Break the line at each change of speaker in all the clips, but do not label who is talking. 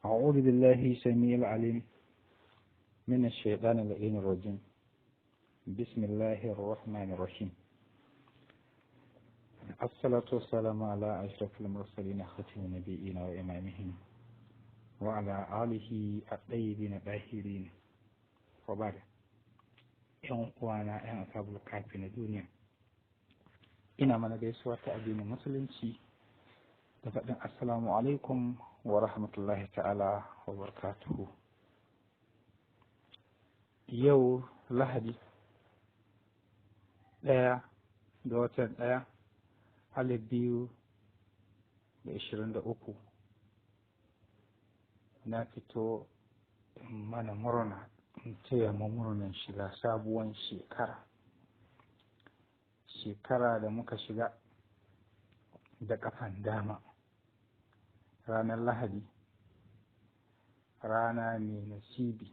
أعوذ بالله السميع العليم من الشيطان اللعين الرجيم. بسم الله الرحمن الرحيم. الصلاة والسلام على أشرف المرسلين ختم النبيين وإمامهم وعلى آله الطيبين الطاهرين وبعد. ‘Yan uwana ‘yan asabul kafi na duniya, ina mana gaisuwa ta addinin musulunci da faɗin assalamu alaikum wa rahmatullahi ta'ala wa barakatuhu. Yau Lahadi 1 ga watan 1 2023, na fito mana murna, in taya mu murnan shiga sabuwan shekara, shekara da muka shiga da kafan dama ranar Lahadi, rana mai nasibi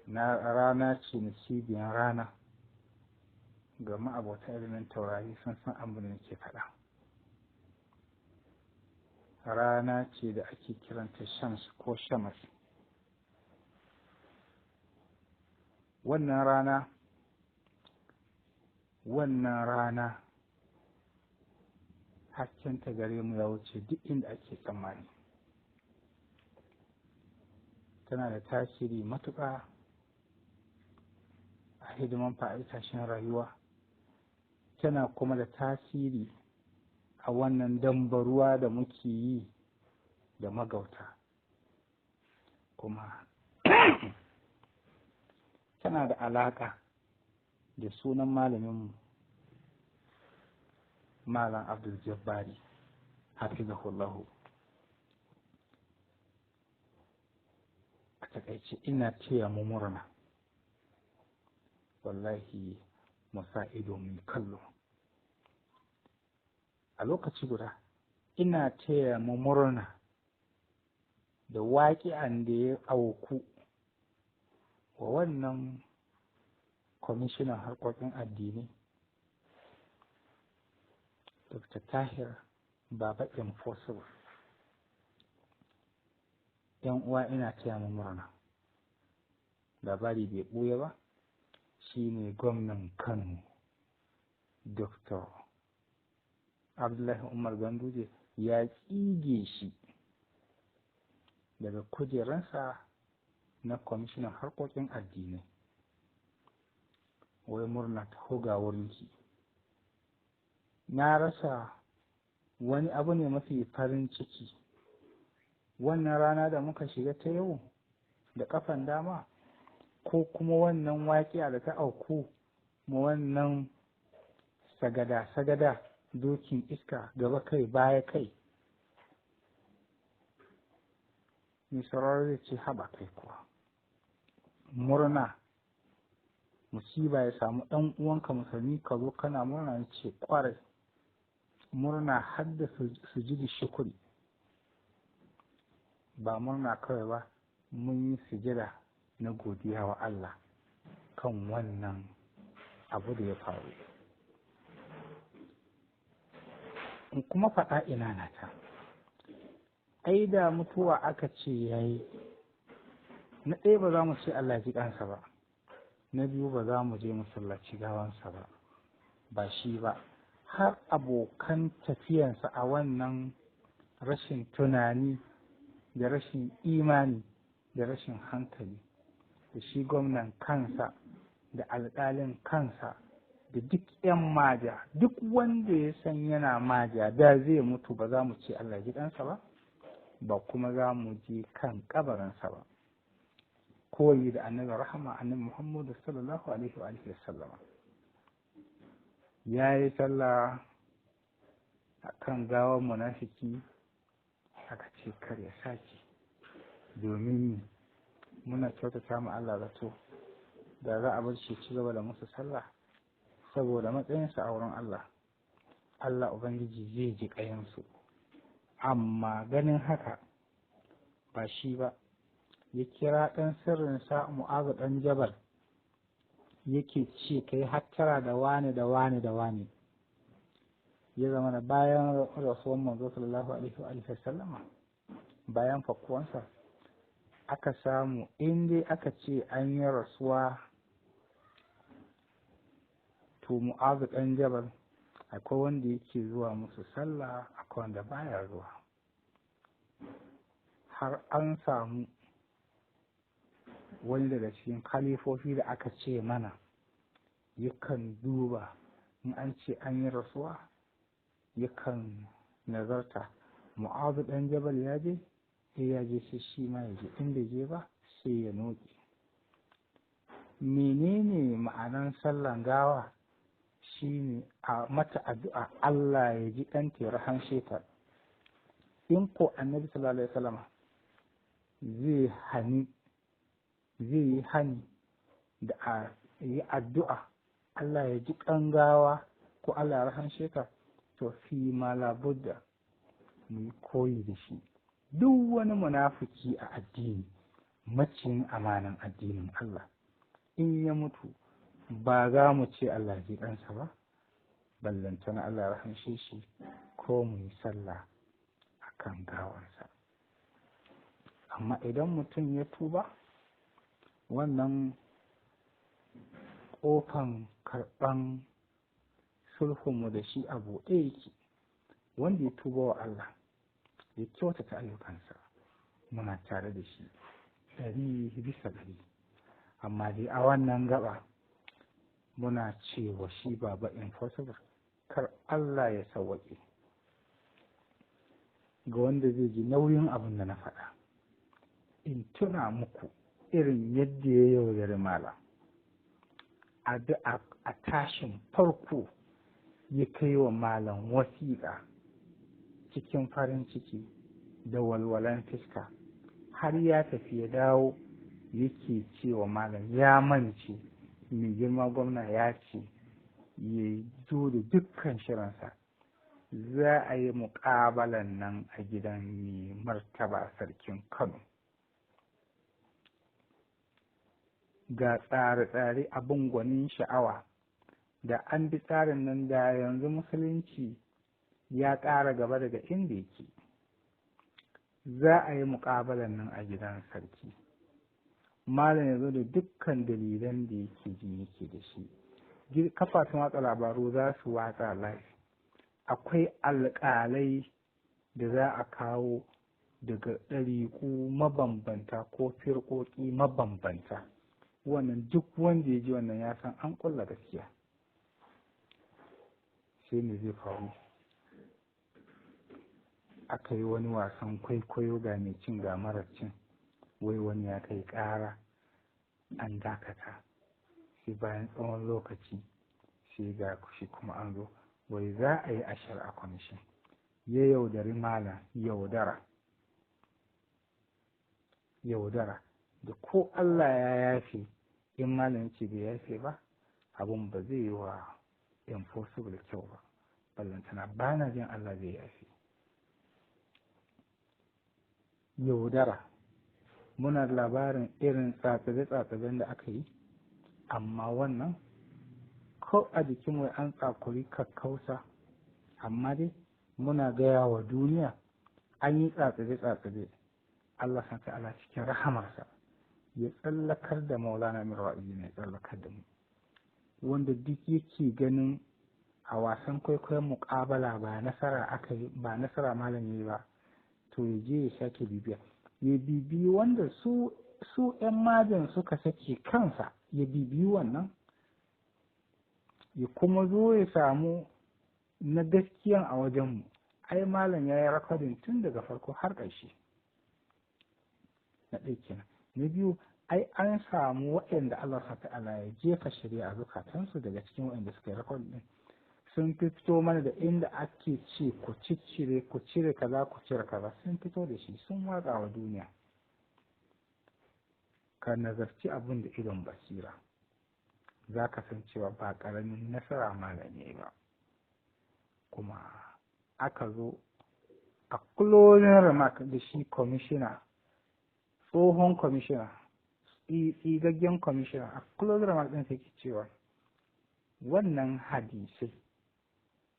na rana ce, nasibiyan rana ga ma'abota ilimin taurari sun san abin da nake faɗa. Rana ce da ake kiranta Shams ko Shamas. Wannan rana, wannan rana haskenta gare mu ya wuce duk inda ake tsammani. Tana da tasiri matuƙa a hidiman fa'itashin rayuwa, tana kuma da tasiri a wannan dambaruwa da muke yi da magauta, kuma tana da alaƙa da sunan malaminmu Malam Abdul Jabbari hafizahullahu. A takaice ina taya mu murna, wallahi mu sa ido mu kallo. A lokaci guda ina taya mu murna da waƙi'an da ya auku wa wannan kwamishinan harkokin addinai Dr. Tahir Baba Impossible. ‘Yan uwa, ina taya mu murna. Labari bai ɓuya ba, shi ne gwamnan Kano Dr. Abdullahi Umar Ganduje ya tsige shi daga kujeransa na kwamishinan harkokin addinai. Wai murna ta hoga wurinki. Na rasa wani abu ne mafi farin ciki wannan rana da muka shiga ta yau da kafan dama, ko kuma wannan waƙiya da ta auku ma wannan sagada-sagada dokin iska gaba kai baya kai. Mai sauraro zai ce, haɓa kai kuwa, murna musiba ya samu ɗan uwanka musulmi ka zo kana murna? Ce ƙwarai, murna har da sujudi shukuri. Ba murna kawai ba, mun yi sujada na godiya wa Allah kan wannan abu da ya faru. In kuma faɗa ina na ta ai da mutuwa aka ce yayi, na ɗaya ba za mu ce Allah ji kansa ba, na biyu ba za mu je masallaci gawansa ba, ba shi ba har abokan tafiyansa a wannan rashin tunani da rashin imani da rashin hankali, da shi gwamnan kansa da alƙalin kansa da duk 'yan maja, duk wanda ya san yana maja da zai mutu ba za mu ce Allah ji ɗansa ba, ba kuma za mu je kan kabarinsa ba. Koyi da annabi rahama annabi Muhammadu sallallahu alaihi wa alihi wasallama ya yi sallah a kan gawan munafiki, aka ce kar ya sake, domin muna kyautata mu Allah zato da za a bar shi ci gaba da musu sallah saboda matsayinsa a wurin Allah, Allah Ubangiji zai ji ƙayansu. Amma ganin haka ba shi ba, ya kira ɗan sirrinsa Mu'azu ɗan Jabal, yake ce ka yi hattara da wane da wane da wane. Ya zama da bayan rasuwan manzo sallallahu alaihi wa sallama Bayan fakuwansa aka samu in dai aka ce an yi rasuwa, to Mu'azu ɗan Jabal akwai wanda yake zuwa musu sallah, akwai wanda baya zuwa. Har an samu wani daga cikin khalifofi da aka ce mana yakan duba in an ce an yi rasuwa, yakan nazarta Mu'azu ɗan Jabal ya je, sai ya je, sai shi ma ya je, in bai je ba sai ya noke. Menene ma'anan sallan gawa? Shine a mata addu'a Allah ya ji ɗan rahamshe ta. In ko Annabi sallallahu alaihi wasallam zai yi hani da a yi addu'a Allah ya ji ɗan gawa ko Allah ya rahamshe ta, to fi ma labudda mu yi koyi da shi. Duk wani munafiki a addini, maciyin amanan addinin Allah, in ya mutu ba za mu ce Allah ya ji ɗansa ba, ballantana Allah ya rahamshe shi ko mu yi sallah a kan gawansa. Amma idan mutum ya tuba, wannan ƙofan karɓan sulhunmu da shi a buɗe yake. Wanda ya tuba wa Allah ya kyautata ayyukansa, muna tare da shi 100%. Amma dai a wannan gaba muna cewa shi Baba Impossible, kar Allah ya sawwaƙe ga wanda zai ji nauyin abin da na faɗa. In tuna muku irin yadda ya yaudari malam a tashin farko, ya kai wa malam wasiƙa cikin farin ciki da walwalan fiska, har ya tafi ya dawo yake cewa malam ya mance mai girma gwamna ya ce ya zo da dukkan shirinsa, za a yi muƙabalan nan a gidan mai martaba sarkin Kano. Ga tsare-tsare abin gwanin sha'awa, da an bi tsarin nan da yanzu musulunci ya ƙara gaba daga inda yake. Za a yi muƙabalan nan a gidan sarki. Malam ya zo da dukkan dalilan da yake ji yake da shi. Kafafen watsa labaru za su watsa live. Akwai alƙalai da za a kawo daga ɗariƙu mabambanta ko firƙoƙi mabambanta. Wannan duk wanda ya ji wannan ya san an ƙulla gaskiya. Sai me zai faru? Aka yi wani wasan kwaikwayo, ga mai cin ga marar cin, wai wani ya kai ƙara an dakata. Sai bayan tsawon lokaci sai ga shi kuma an zo wai za a yi a shari'a commission. Ya yaudari malam, yaudara yaudara da ko Allah ya yafe, in malam ce bai yafe ba, abun ba zai yi wa Impossible kyau ba, ballantana ba na jin Allah zai yafe. Yaudara, muna da labarin irin tsatsabe-tsatsaben da aka yi, amma wannan ko a jikin wai an tsakuri kakkausa. Amma dai muna gaya wa duniya an yi tsatsabe-tsatsabe, Allah san ta'ala cikin rahamarsa ya tsallakar da Maulana Mirwa'izi ne, ya tsallakar da mu. Wanda duk yake ganin a wasan kwaikwayon muƙabala ba nasara aka yi ba, nasara malam yi ba, to ya je ya sake bibiya, ya bibiyi wanda su ‘yan majin suka sake kansa, ya bibiyi wannan, ya kuma zo ya samu na gaskiyan a wajenmu. Ai malam ya yi rakodin tun daga farko har ƙarshe. Na ɗaya kenan. Na biyu, ai an samu waɗanda Allah sa ta'ala ya jefa shari'a a zukatansu daga cikin waɗanda suka yi rakodin ɗin, sun fito mana da inda ake ce ku ciccire, ku cire kaza, ku cire kaza, sun fito da shi sun watsa wa duniya. Ka nazarci abin da idon basira, za ka san cewa ba ƙaramin nasara malami ba. Kuma aka zo a closing remark da shi kwamishina, tsohon kwamishina, tsigaggen kwamishina, a closing remark ɗin sai ke cewa wannan hadisai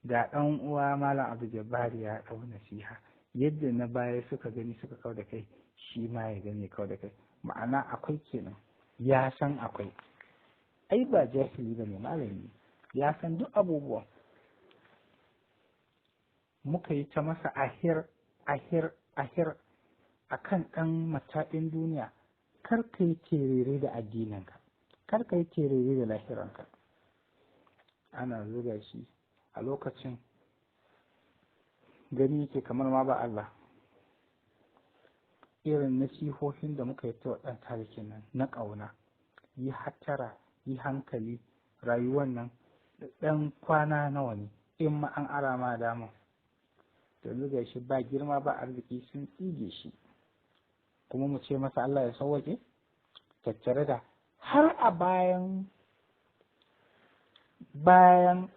da ɗan uwa Malam Abu Jabbar ya ɗau nasiha, Yadda na baya suka gani suka kau da kai, shi ma ya gani kau da kai. Ma'ana akwai kenan, ya san akwai. Ai ba jahili ba ne, malami ya san duk abubuwan. Muka yi ta masa ahir ahir ahir a kan ɗan mataɗin duniya. Kar ka yi terere da addininka, kar ka yi terere da lahiranka. Ana zuga shi a lokacin gani yake kamar ma ba Allah. Irin nasihohin da muka yi ta ɗan tarikin nan na ƙauna, yi hattara, yi hankali, rayuwar nan ɗan kwana nawa ne in ma an ara ma dama. Da zuga shi ba girma ba arziki, sun tsige shi, kuma mu ce masa Allah ya sauwaƙe. Tattare da har a bayan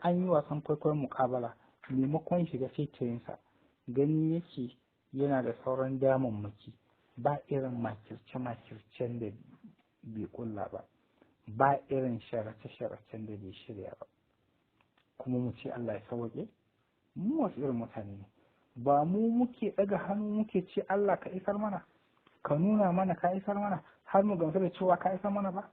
an yi wasan kwaikwayon muƙabala, maimakon shiga taitayinsa, gani yake yana da sauran damammaki, ba irin makirce-makircen da bai kulla ba, ba irin sharace-sharacen da bai shirya ba. Kuma mu ce Allah ya sauwaƙe. Mu wasu irin mutane ne? Ba mu muke ɗaga hannu muke ce Allah ka isar mana, ka nuna mana ka isar mana, har mu gamsu da cewa ka isar mana ba?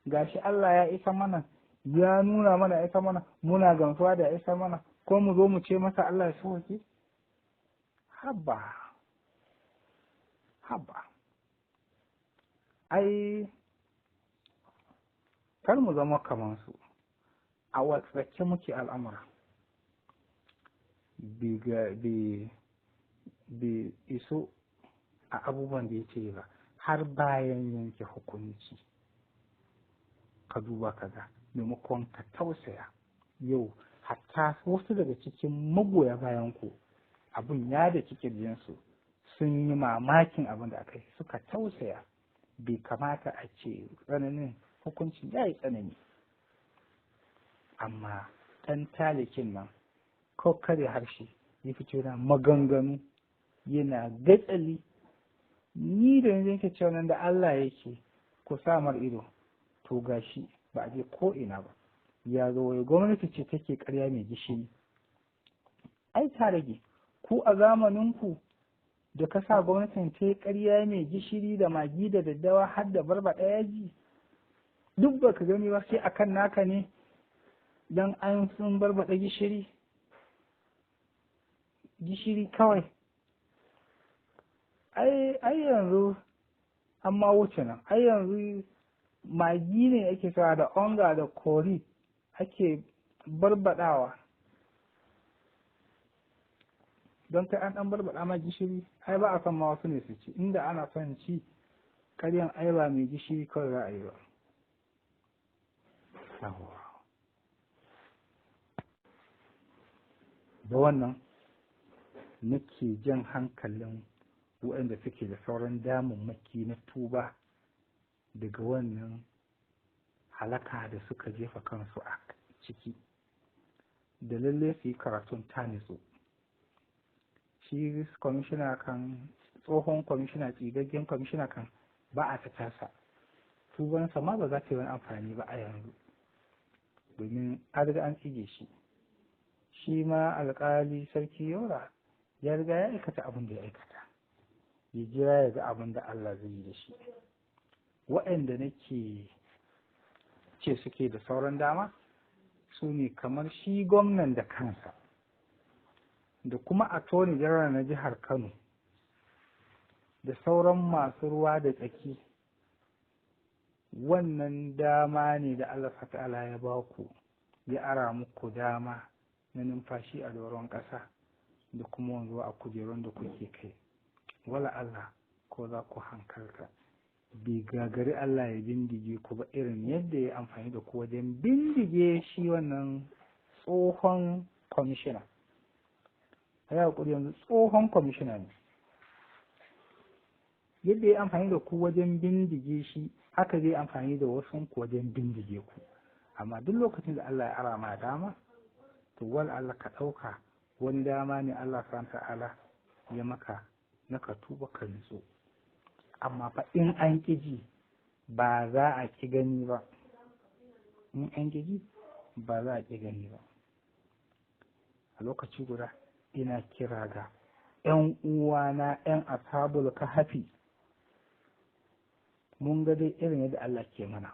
Gashi Allah ya isar mana, ya nuna mana ya isar mana, muna gamsuwa da ya isar mana, ko mu zo mu ce masa Allah ya sauke? Haba haba, ai kar mu zama kamar su. A watsake muke al'amura, bai iso a abubuwan da ya ce ba har bayan yanke hukunci. Ka duba ka ga, maimakon ka tausaya, yau hatta wasu daga cikin magoya bayan ku abun ya da kirjinsu, sun yi mamakin abin da aka yi, suka tausaya. Bai kamata a ce tsananin hukuncin ya yi tsanani, amma ɗan talikin nan ko kare harshe ya fito yana maganganu, yana gatsali. Ni da yanzu yake cewa nan da Allah yake ku samar ido, to gashi ba a je ko ina ba, ya zo wai gwamnati ce take karya mai gishiri. Ai ta rage ku a zamaninku da ka sa gwamnatin ta yi karya mai gishiri da magi da daddawa har da barbaɗa yaji, duk baka gani ba sai akan naka ne dan an sun barbaɗa gishiri gishiri kawai. Ai yanzu an ma wuce nan. Ai yanzu magi ne ake sawa da onga da kori ake barbadawa. Don kai an dan barbada ma gishiri, ai ba a san ma wasu ne su ci. Inda ana son ci karyan, ai ba mai gishiri kawai za a yi ba. Da wannan nake jan hankalin waɗanda suke da sauran damammaki na tuba daga wannan halaka da suka jefa kansu a ciki, da lalle su yi karatun ta nutsu. Shi kwamishina kan, tsohon kwamishina, tsigaggen kwamishina kan ba a ta tasa, tubansa ma ba za ta yi wani amfani ba a yanzu, domin an riga an tsige shi. Shi ma alkali Sarki Yola ya riga ya aikata abin da ya aikata, ya jira ya ga abin da Allah zai yi da shi. Waɗanda nake ce suke da sauran dama su ne kamar shi gwamnan da kansa, da kuma attorney general na jihar Kano, da sauran masu ruwa da tsaki. Wannan dama ne da Allah ta'ala ya ba ku, ya ara muku dama na numfashi a doron ƙasa da kuma wanzuwa a kujerun da kuke kai. Wala Allah ko za ku hankalta, bai gagari Allah ya bindige ku ba irin yadda ya amfani da ku wajen bindige shi wannan tsohon kwamishina. Ya hakuri, yanzu tsohon kwamishina ne. Yadda ya amfani da ku wajen bindige shi, haka zai amfani da wasu ku wajen bindige ku. Amma duk lokacin da Allah ya ara ma dama, to wal Allah ka ɗauka wani dama ne Allah subhanahu ta'ala ya maka na ka tuba ka nutsu. Amma fa in an ƙi ji ba za a ƙi gani ba, in an ƙi ji ba za a ƙi gani ba. A lokaci guda ina kira ga 'Yan uwana 'yan ashabul kahafi, mun ga dai irin yadda Allah ke mana.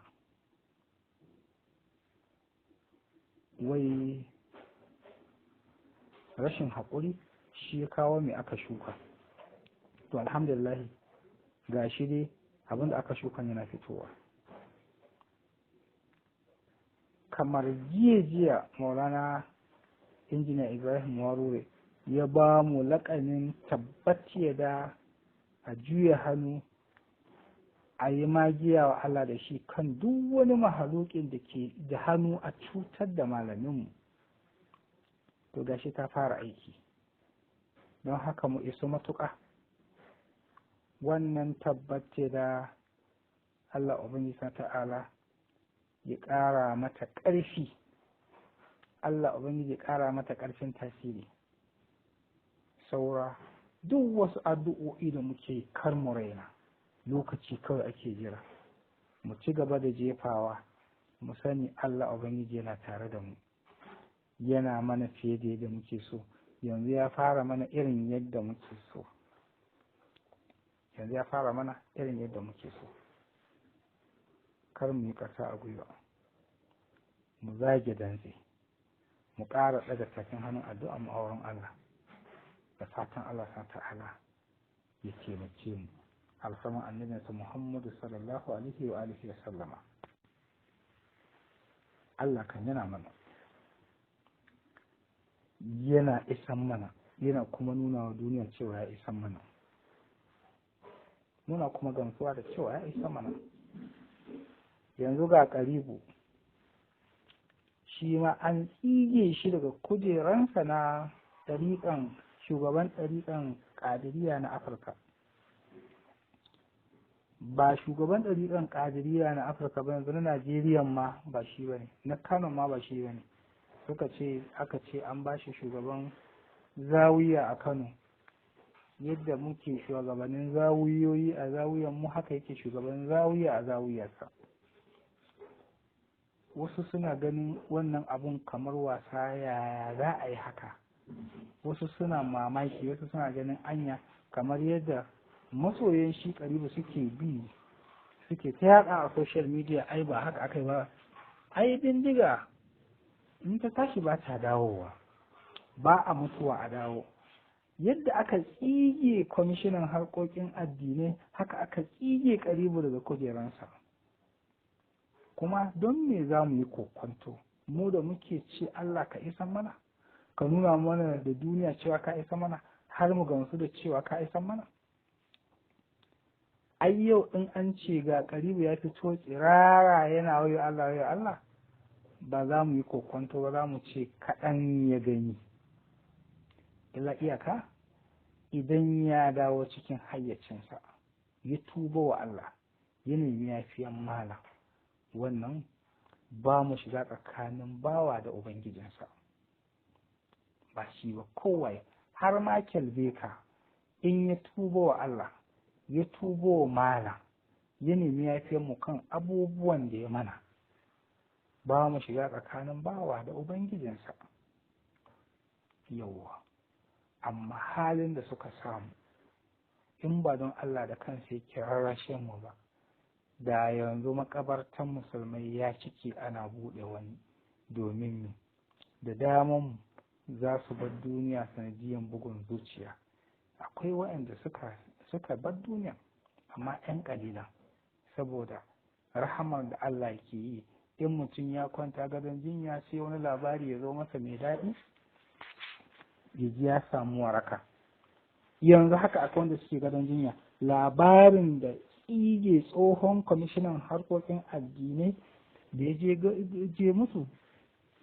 Wai rashin haƙuri shi ya kawo mai aka shuka. To alhamdulillah, ga shi dai abinda aka shuka yana fitowa. Kamar jiya Maulana Injiniya Ibrahim Warure ya ba mu laƙanin tabbaci da a juya hannu a yi magiya wa Allah da shi kan duk wani mahalukin da ke da hannu a cutar da malaminmu. To gashi ta fara aiki, don haka mu iso matuƙa. Wannan tabbace da Allah Ubangiji ta'ala ya ƙara mata ƙarfi, Allah Ubangiji ya ƙara mata ƙarfin tasiri. Saura duk wasu addu'o'i da muke kar mu raina, lokaci kawai ake jira. Mu ci gaba da jefawa, mu sani Allah Ubangiji yana tare da mu, yana mana fiye da yadda muke so. Yanzu ya fara mana irin yadda muke so. Yanzu ya fara mana irin yadda muke so. Kar mu yi ƙasa a gwiwa, mu zage dantse, mu ƙara ɗaga tafin hannun addu'a mu auren Allah, da fatan Allah ta'ala ya taimake mu. Alfaman annabinsa Muhammadu sallallahu alaihi wa alihi wa sallama. Allah kan yana mana, yana isan mana, yana kuma nuna wa duniya cewa ya isan mana. Muna kuma gamsuwa da cewa ya isa mana. Yanzu ga Karibu, shi ma an tsige shi daga kujeransa na ɗariƙan shugaban ɗariƙan ƙadiriya na Afirka. Ba shugaban ɗariƙan ƙadiriya na Afirka ba, yanzu na Najeriya ma ba shi ba ne, na Kano ma ba shi ba ne. Suka ce aka ce an ba shi shugaban zawiya a Kano. Yadda muke shugabannin zawiyoyi a zawiyan mu, haka yake shugaban zawiya a zawiyarsa. Wasu suna ganin wannan abun kamar wasa, yaya za a yi haka? Wasu suna mamaki, wasu suna ganin anya, kamar yadda masoyan shi Karibu suke bi suke ta yaɗa a social media, ai ba haka aka yi ba. Ai bindiga in ta tashi ba ta dawowa, ba a mutuwa a dawo. Yadda aka tsige kwamishinan harkokin addinai, haka aka tsige Karibu daga kujeransa. Kuma don me za mu yi kokonto, mu da muke ce Allah ka isa mana, ka nuna mana da duniya cewa ka isa mana, har mu gamsu da cewa ka isa mana. Ai yau in an ce ga Karibu ya fito tsirara yana wayo Allah wayo Allah, ba za mu yi kokonto ba, za mu ce kaɗan ya gani. Illa iyaka idan ya dawo cikin hayyacinsa, ya tuba wa Allah, ya nemi yafiyan mala, wannan ba mu shiga tsakanin bawa da Ubangijinsa. Ba shi ba kowai, har Michael Baker in ya tuba wa Allah, ya tuba wa mala, ya nemi yafiyan mu kan abubuwan da ya mana, ba mu shiga tsakanin bawa da Ubangijinsa. Yawwa. Amma halin da suka samu, in ba don Allah da kansa yake rarrashe mu ba, da yanzu makabartan musulmai ya cike ana buɗe wani, domin mu da daman za su bar duniya sanadiyan bugun zuciya. Akwai waɗanda suka bar duniya, amma 'yan ƙalilan, saboda rahamar da Allah ke yi. In mutum ya kwanta gadon jinya, sai wani labari ya zo masa mai daɗi, ya ji ya samu waraka. Yanzu haka akwai wanda suke gadon jinya, labarin da tsige tsohon kwamishinan harkokin addinai da ya je musu,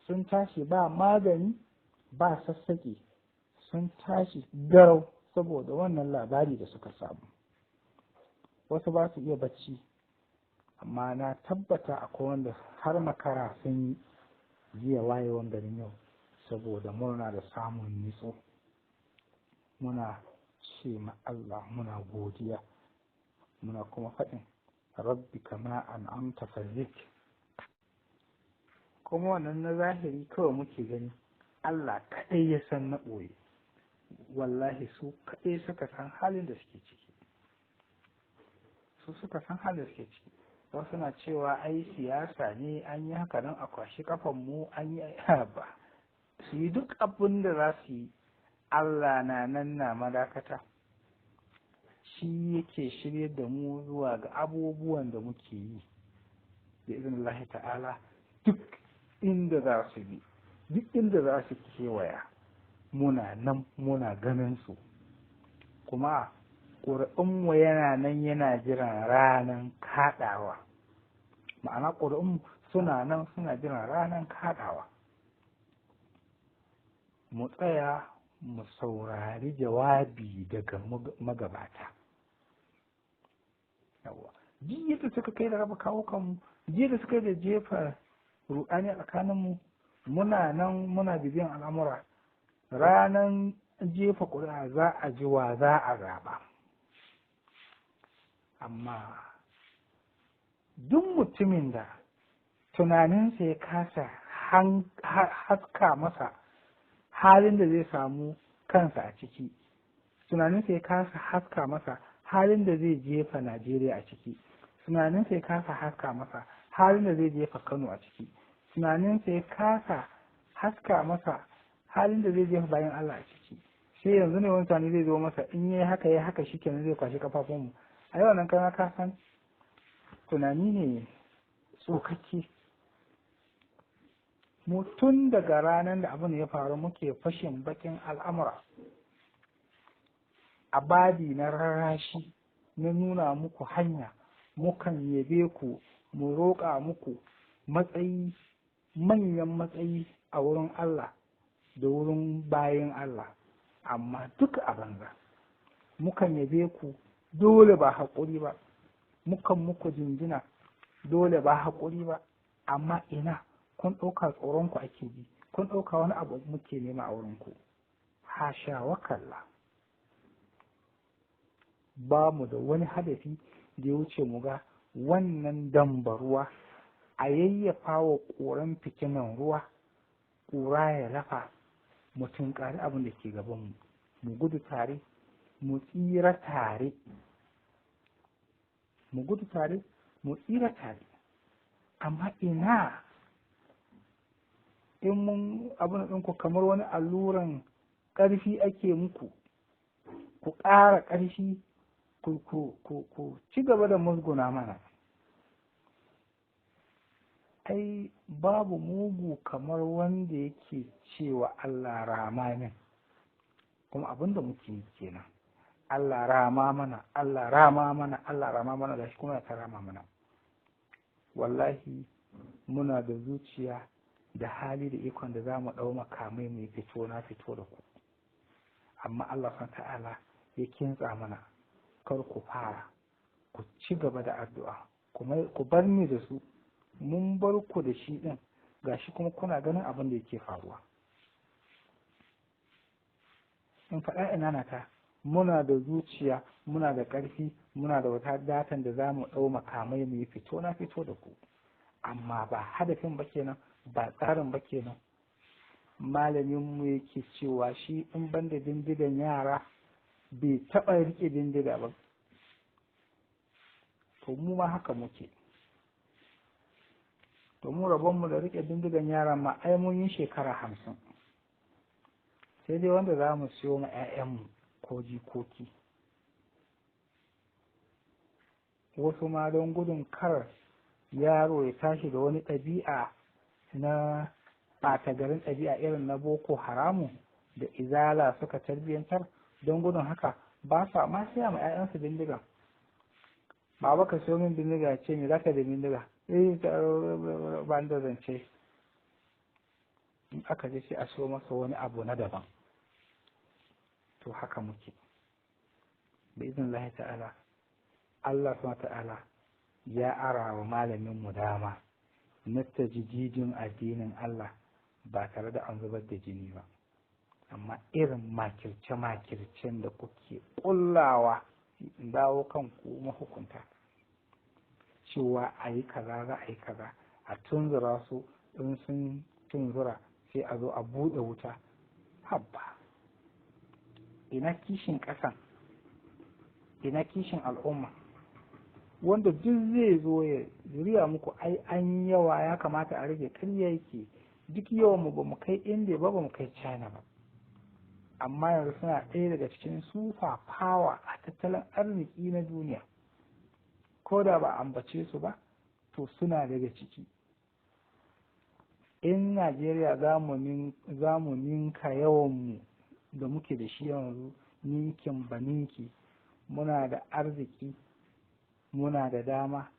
sun tashi ba magani ba sassaƙi, sun tashi garau saboda wannan labari da suka samu. Wasu ba su iya bacci, amma na tabbata akwai wanda har makara sun yi jiya wayewan garin yau saboda murna da samun nitso. Muna ce ma Allah muna godiya, muna kuma faɗin rabbi kama an'amta fazik. Kuma wannan na zahiri kawai muke gani, Allah kaɗai ya san na ɓoye. Wallahi su kaɗai suka san halin da suke ciki, su suka san halin da suke ciki. Wasu na cewa ai siyasa ne, an yi haka nan a kwashi kafanmu, an yi ba su yi duk abin da za su yi. Allah na nan na madakata, shi yake shirye da mu zuwa ga abubuwan da muke yi da izinin Allah ta'ala. Duk inda za su bi, duk inda za su kewaya, muna nan muna ganin su, kuma ƙuri'unmu yana nan yana jiran ranar kaɗawa. Ma'ana ƙuri'unmu suna nan suna jiran ranar kaɗawa. Mu tsaya mu saurari jawabi daga magabata. Yawwa, duk yadda suka kai da raba kawo kanmu, jiya da suka yi da jefa ruɗani a tsakaninmu, muna nan muna bibiyan al'amura. Ranar jefa ƙuri'a za a ji wa za a zaɓa. Amma duk mutumin da tunaninsa ya kasa haska masa halin da zai samu kansa a ciki, tunaninsa ya kasa haska masa halin da zai jefa Najeriya a ciki, tunaninsa ya kasa haska masa halin da zai jefa Kano a ciki, tunaninsa ya kasa haska masa halin da zai jefa bayan Allah a ciki, sai yanzu ne wani tunani zai zo masa in yi haka ya haka shikenan zai kwashi kafafunmu. A yau nan kana ka san tunani ne tsokakke. Mu tun daga ranar da abin ya faru muke fashin bakin al'amura a babi na rarrashi, na nuna muku hanya. Mukan yabe ku, mu roƙa muku matsayi, manyan matsayi a wurin Allah da wurin bayan Allah, amma duk a banza. Mukan yabe ku, dole ba haƙuri ba, mukan muku jinjina, dole ba haƙuri ba, amma ina kun ɗauka tsoronku ake ji, kun ɗauka wani abu muke nema a wurinku. Hasha wa kalla, ba mu da wani hadafi da ya wuce mu ga wannan dambaruwa a yayyafa wa ƙoran fitinan ruwa, ƙura ya lafa, mu tunƙari abin da ke gabanmu, mu gudu tare mu tsira tare, mu gudu tare mu tsira tare. Amma ina in mun abin ɗinku kamar wani alluran ƙarfi ake muku, ku ƙara ƙarfi, ku ci gaba da musguna mana. Ai babu mugu kamar wanda yake cewa Allah rama min, kuma abin da muke yi kenan. Allah rama mana, Allah rama mana, Allah rama mana, gashi kuma ta rama mana. Wallahi muna da zuciya da hali da ikon da za mu ɗau makamai mu fito na fito da ku, amma Allah subhanahu ta'ala ya kintsa mana kar ku fara, ku ci gaba da addu'a, ku bar ni da su, mun bar ku da shi ɗin, gashi kuma kuna ganin abin da yake faruwa. In faɗa ina na ta, muna da zuciya, muna da ƙarfi, muna da wata datan da za mu ɗau makamai mu yi fito na fito da ku, amma ba hadafin ba kenan, ba tsarin ba kenan. Malamin mu yake cewa shi in banda bindigan yara bai taɓa riƙe bindiga ba. To mu ma haka muke. To mu rabonmu da riƙe bindigan yara ma ai mun yi shekara 50, sai dai wanda za mu siyo ma 'ya'yanmu ko jikoki. Wasu ma don gudun kar yaro ya tashi da wani ɗabi'a na ɓata garin ɗabi'a irin na Boko Haramu da Izala suka tarbiyyantar, don gudun haka ba sa ma siya ma 'ya'yansu bindiga. Baba ka siyo min bindiga, ce me zaka da bindiga? Eh ba da zance. In aka je sai a siyo masa wani abu na daban. To haka muke. Bi iznillahi ta'ala, Allah subhanahu ta'ala ya ara wa malamin mu dama na tajdidin addinin Allah ba tare da an zubar da jini ba. Amma irin makirce-makircen da kuke kullawa, dawo kan ku mahukunta, cewa a yi kaza za a yi kaza, a tunzura su, in sun tunzura sai a zo a buɗe wuta. Habba, Ina kishin ƙasan? Ina kishin al'umma? Wanda duk zai zo ya riya muku ai an yawa ya kamata a rage, ƙarya yake. Duk yawan mu bamu kai India ba, bamu kai China ba, amma yanzu suna ɗaya daga cikin super power a tattalin arziki na duniya. Ko da ba ambace su ba, to suna daga ciki. In Najeriya za mu ninka yawanmu da muke da shi yanzu, ninkin ba ninki, muna da arziki, muna da dama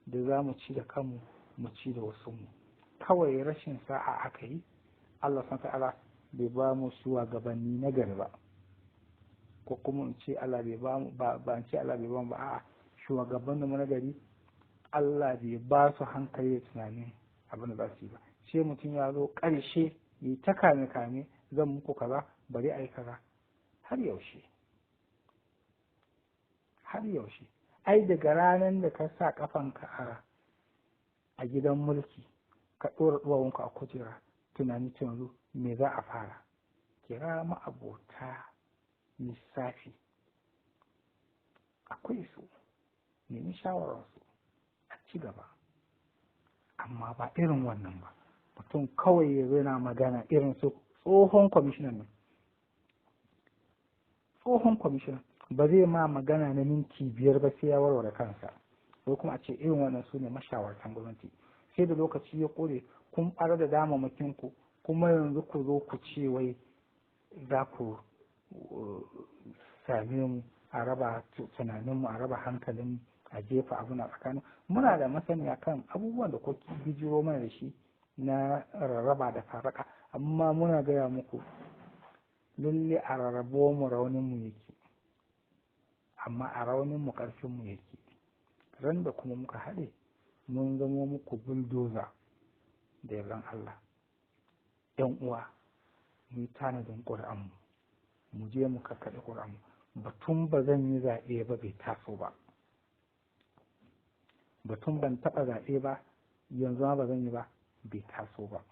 da za mu ci da kanmu, mu ci da wasunmu. Kawai rashin sa'a aka yi, Allah subhanahu ta'ala bai ba mu shugabanni na gari ba, ko kuma in ce Allah bai ba mu ba, ba in ce Allah bai ba mu ba, a'a, shugabannin mu na gari Allah bai ba su hankali da tunanin abin da za su yi ba. Sai mutum ya zo ƙarshe yi ta kame kame, zan muku kaza, bari a yi kaza. Har yaushe? Har yaushe? Ai daga ranar da ka sa kafanka a gidan mulki, ka ɗora duwawunka a kujera, tunani yanzu me za a fara? Kira ma'abota lissafi, akwai su, nemi shawararsu a ci gaba. Amma ba irin wannan ba, mutum kawai ya zo yana magana irin su tsohon kwamishinan nan. Tsohon kwamishinan ba zai ma magana na minti 5 ba sai ya warware kansa. Ko kuma a ce irin wannan su ne mashawartan gwamnati. Sai da lokaci ya kore, kun ɓarar da damammakin ku, kuma yanzu ku zo ku ce wai za ku same mu a raba tunaninmu, a raba hankalin, a jefa abu na tsakanin. Muna da masaniya kan abubuwan da kuke bijiro mana da shi na rarraba da faraka, amma muna gaya muku lalle a rarrabo mu raunin mu yake, amma a raunin mu karfin mu yake. Ran da kuma muka haɗe, mun zamo muku bulldozer da yardan Allah. Yan uwa, mu yi tanadin ƙuri'anmu, mu je mu kakkaɗe ƙuri'anmu. Batun ba zan yi zaɓe ba bai taso ba, batun ban taɓa zaɓe ba yanzu ma ba zan yi ba bai taso ba.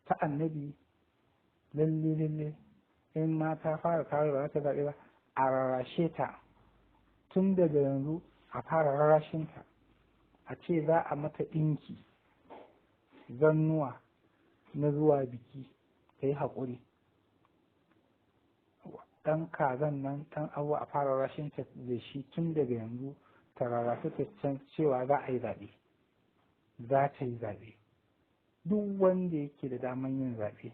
Ta annabi lalle lalle in ma ta fara tare ba za ta zaɓe ba, a rarrashe ta tun daga yanzu, a fara rarrashinta, a ce za a mata ɗinki zannuwa na zuwa biki, ta yi haƙuri. Ɗan kazan nan, ɗan abu, a fara rarrashinta da shi tun daga yanzu, ta rarrasu ta can cewa za a yi zaɓe, za ta yi zaɓe. Duk wanda yake da daman yin zaɓe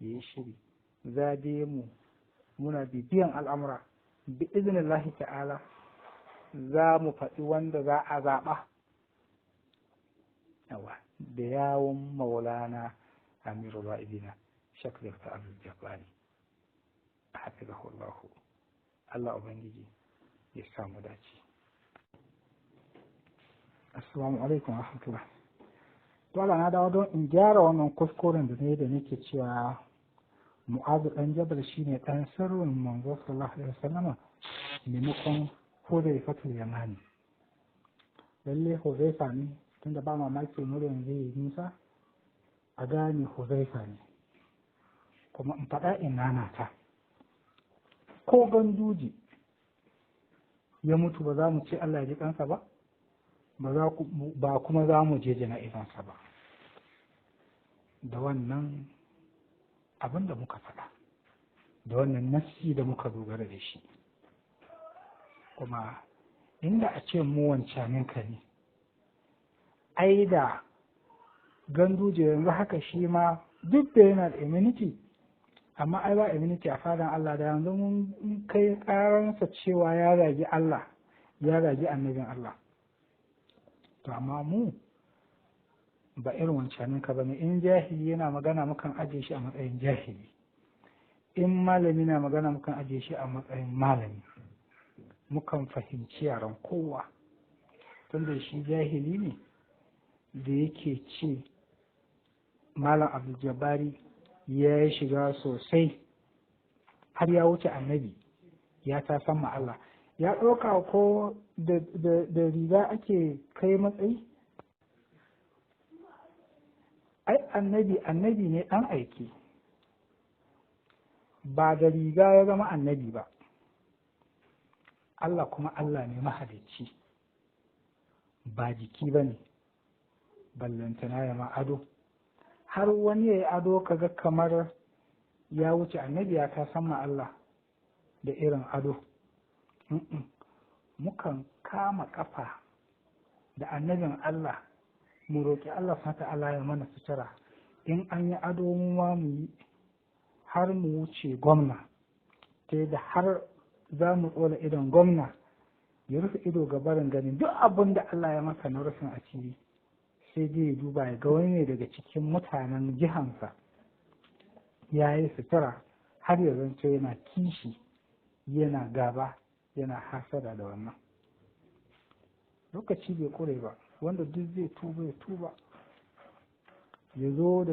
ya yi shiri. Zaɓe mu muna bibiyan al'amura, bi iznillahi ta'ala za mu faɗi wanda za a zaɓa. Yawa da yawon Maulana Amiru Ra'idina Shek Dr. Abdul Jabbari hafizahullahu, Allah Ubangiji ya samu dace. Assalamu alaikum rahmatullah. Dole na dawo don in gyara wannan kuskuren da ne da nake cewa Mu'azu dan Jabal shine dan sirrin manzo sallallahu alaihi wasallama maimakon Hudhaifatul Yamani. Lalle Hudhaifa ne, tunda ba mamaki muryar zai yi nisa a gane Hudhaifa ne. Kuma in faɗa ina na ta. Ko Ganduji ya mutu ba za mu ce Allah ya ji kansa ba, ba kuma za mu je jana'izansa ba. Da wannan abin da muka faɗa, da wannan nassi da muka dogara da shi. Kuma inda a ce mu wancaninka ne, ai da Ganduje yanzu haka shi ma duk da yana da immunity, amma ai ba immunity a fadan Allah, da yanzu mun kai karansa cewa ya zagi Allah, ya zagi annabin Allah. To amma mu ba irin wancaninka ba ne. In jahili yana magana mukan ajiye shi a matsayin jahili, in malami na magana mukan ajiye shi a matsayin malami, mukan fahimci yaran kowa. Tunda shi jahili ne da yake ce Malam Abdul Jabbari ya shiga sosai har ya wuce annabi, ya ta san ma Allah, ya ɗauka ko da riga ake kai matsayi. Ai annabi annabi ne ɗan aiki, ba da riga ya zama annabi ba. Allah kuma Allah ne mahalicci, ba jiki ba ne, ballantana ya ma ado. Har wani ya yi ado kaga kamar ya wuce annabi ya ta sama Allah da irin ado. Mukan kama kafa da annabin Allah mu roƙi Allah ta'ala ya mana sutura. In an yi ado mu ma mu yi har mu wuce gwamna, ta yadda har za mu tsola idon gwamna ya rufe ido ga barin ganin duk abin da Allah ya masa na rufin asiri, sai dai ya duba ya ga wani ne daga cikin mutanen jihansa ya yi sutura har ya zanto yana kishi, yana gaba, yana hasada da wannan. Lokaci bai kure ba, wanda duk zai tuba ya tuba, ya zo da